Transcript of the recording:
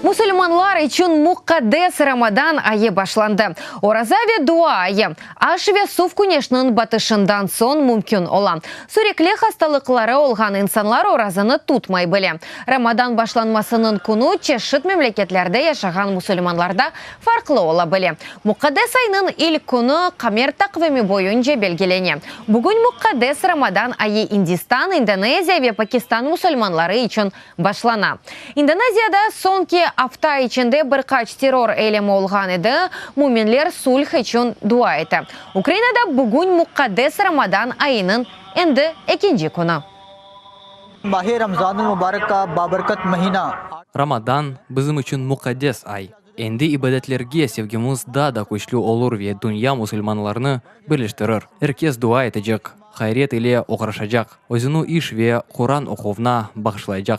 Musulmanlar içün muqaddes Ramadan ayı başlandı. Oraza ve dua ayı. Aş ve suv küneşniñ batışından soñ mümkün ola. Sürekli hastalıqları olğan insanlar orazanı tutmay bile. Ramadan başlanmasınıñ künü çeşit memleketlerde yaşağan musulmanlarda farqlı ola bile. Muqaddes aynıñ ilk künü qamer taqvimi boyunca belgilene. Bugün muqaddes Ramadan ayı İndistan, İndoneziya ve Pakistan musulmanları içün başlana. İndoneziyada soñki afta içinde bir qaç terror eylemi olğan edi, müminler sulh içün dua ete. Ukrainada bugün muqaddes Ramadan ayınıñ endi ekinci künü. Mahe Ramzanul Mubarek ka baberkat mahina. Ramadan, bizim içün muqaddes ay. Endi ibadetlerge sevgimiz daa da küçlü olur ve dünya musulmanlarını birleştirir. Er kes dua etecek, hayret ile oğraşacaq, özüni iş ve Quran oquvına bağışlaycaq.